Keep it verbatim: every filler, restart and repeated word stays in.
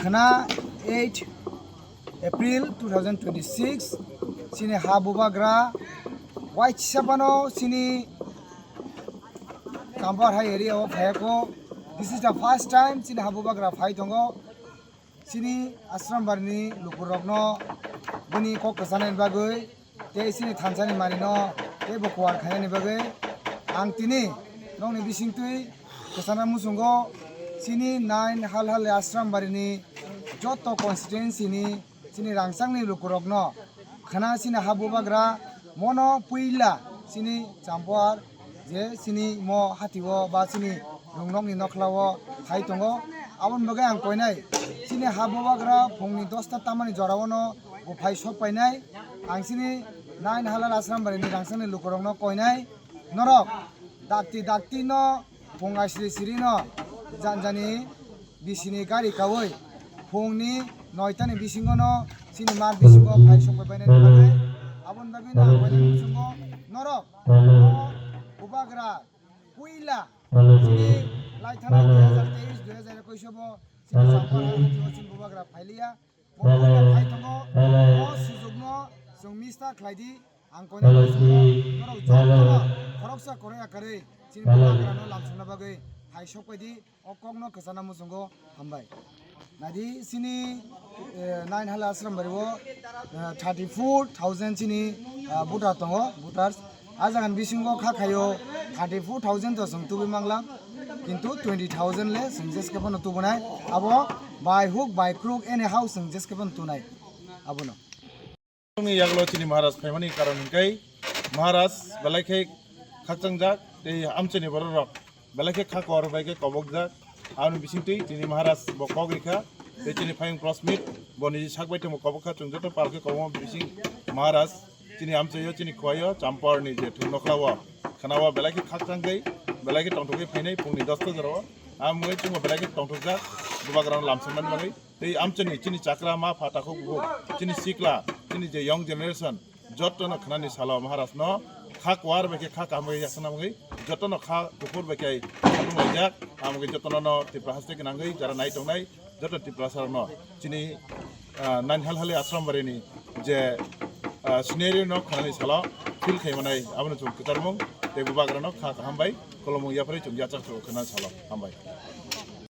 Khna eight April two thousand twenty-six, chini ha bubagra waisa phano chini Champuar hai area o phaiya kho. This is the first time chini ha bubagra phai tongo. Chini Ashram Bari ni lukurokno bini kok kwchanani bagwi tei chini thansa ni manwi no tei bo kuar khainani bagwi ang tini nokni bisingtwi kwchana muchungo chini nine Halhali Ashram Bari ni joto constituency ni chini rangchak ni lukurokno khna chini ha bubagra mono puila chini Champuar je chini mo hati o ba chini rungnok ni nokhla o phai tongo. Aboni bagwi ang koinai chini ha bubagra phung ni dosta tamani jora o no bo phai sok painai. Ang chini nine Halhali Ashram Bari ni rangchak ni lukurokno koinai, norok dakti dakti no phung aisri siri no janjani bisini gari kawi phungni noitani bisingo no chini mar bisingo phai sokbai bainani bagwi. Aboni bagwi no ang koinani muchungo norok o bubagra puila chini lai thanai dui hazar teis dui hazar ekuis bo chini Champuar hai hati o chini bubagra phailiya. Bo puila phai tongo, o sujukno chwng miss ta khlai di. Ang koinani muchungo norok jotono khoroksa koroi akarwi chini bubagrano lamsokna bagwi phai sokbai di. O kokno kwchana muchungo hambai. Naidi chini, eh, nine Halhali Ashram Bari o, eh, thirty four thousand chini, ah, voter tongo, voters. A jagan bisingo kha khaio thirty four thousand to chwng tubui mangla, kintu twenty thousand le chwng jeskhe phano tubunai. Abo by hook by crook anyhow chwng jeskhe phano tunai abono. Ni yaglo chini Maharaj phaimani karon hwnkhe Maharaj belai khe khakchangjak tei amchaini bororok belai khe kha kor bai khe kobokjak. Aboni bisingtwi chini Maharaj bo kok rikha tei chini phayung press meet boni sak bai tongmo kobok kha chwng joto pal khe kobokma bising Maharaj chini amchaio chini khuaio Champuarni je thung nokhlao khwnao belai khe khakchangwi belai khe tongthokgwi phainai phungni dosta jorao. Amwngwi chwngbo belai khe tongthokjak bubagrano lamsoknani bagwi. Tei amchani chini chakra ma pha takhuk bukhuk, chini sikla, chini je young generation, jotono khnani salo Maharaj no kha kwar bai khe kha kaham bai yasna bagwi, jotono kha kuphur bai khe sabung laijak, amgwi jotono no Tripura haste gwnangwi jara nai tongnai, joto Tripura sarokno chini, ah, nine Halhali Ashram Bari ni je, ah, scenario no khnani salo feel khai manai, abono chwng kwcharmung tei bubagrano kha kaham bai kolomung yapharwi chwng yachak chwng khna salo hambai.